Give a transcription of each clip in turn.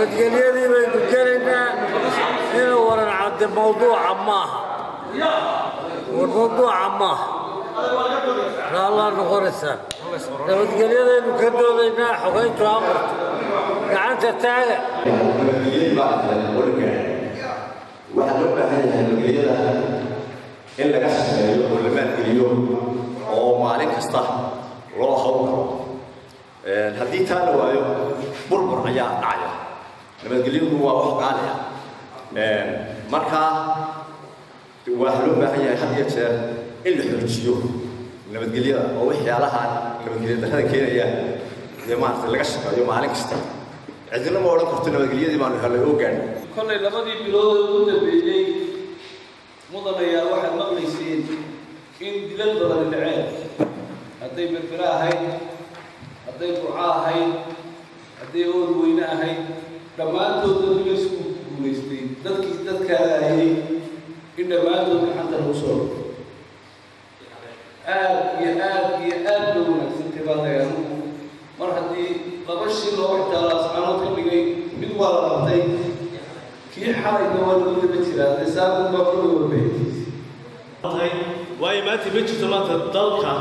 Nabadgelyadii baynu gelaynaa. Inuu Waran Cadde mawduuca maaha, war mawduuca maaha, raallaa noqonaysaan. Nabadgelyadaynu ka doodaynaa. Xogayntu ha qorto. Gacanta taaga. Nabadgelyadii baa la helay oo la gaaray. Waxaa loo baahan yahay nabadgelyada in laga shaqeeyo oo la maalgeliyo oo maalin kasta loo howlgalo. Haddii taa la waayo, burbur ayaa dhacaya. Nabadgelyadu waa wax qaali ah. Markaa waxaa loo baahan yahay had iyo jeer in la xoojiyo nabadgelyada oo waxyaalaha nabadgelya darrada keenaya dee maaragtay laga shaqeeyo maalin kasta. Cidina ma odhan karto nabadgelyadii baanu helay oo gaadhi. Kollay 2dii bilood oo ugu dambeeyey, mudanayaa, waxaad maqlayseen in dilal badani dhaceen, hadday Berbere ahayd, hadday Burco ahayd, hadday Oodweyne ahayd. Dhammaantoodna duleysku guulaystay dadkii dadkaa laayay in dhammaantood gacanta lagu soo dhigay. Aad iyo aad iyo aad bay wanaagsantay baa dagaaluhu. Mar haddii laba shil oo xitaa Laascaanood ka dhigay, mid waa la qabtay, kii xalayna waa lagu daba jiraa dee saakun baa kulli warbaahintiisa. Waayo maanta ma jirto. Maanta dalka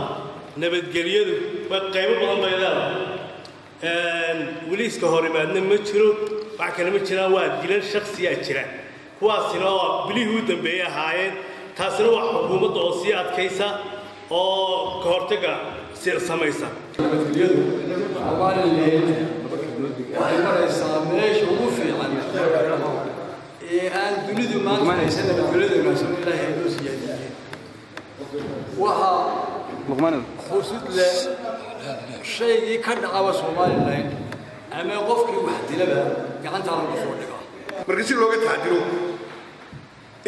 nabadgelyadu waa qaybo badan bay leedahay. Weliiska horimaadna ma jiro, wax kale ma jiraan. Waa dilal shaksiyaa jira, kuwaasina oo bilihii u dambeeyey ahaayeen. Taasina waa xukuumadda oo sii adkaysa oo ka hortagga samaysa. Nabadgelyadu Somaliland waxay maraysaa meesha ugu fiican ee aan dunidu maanta haysan. Nabadgelyada wanaagsan Ilaahay inoo siyaadiyey. Waxaa xusid leh, shaygii ka dhacaba Somaliland ama qofkii wax dilaba gacantaa lagu soo dhigaa. Marka si looga taxadiro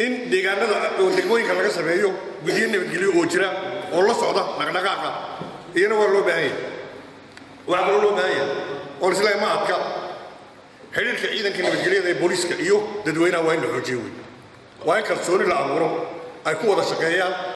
in deegaanada oo degmooyinka laga sameeyo guddiyo nabadgelyo oo jira oo la socda dhaqdhaqaaqa, iyana waa loo baahan yahay. Waxaa kaloo loo baahan yahay oon islahay ma adka, xidhiirka ciidanka nabadgelyada ee booliiska iyo dadweynaha waa in la xoojiyo wey. Waa in kalsooni la abuuro ay ku wada shaqeeyaan.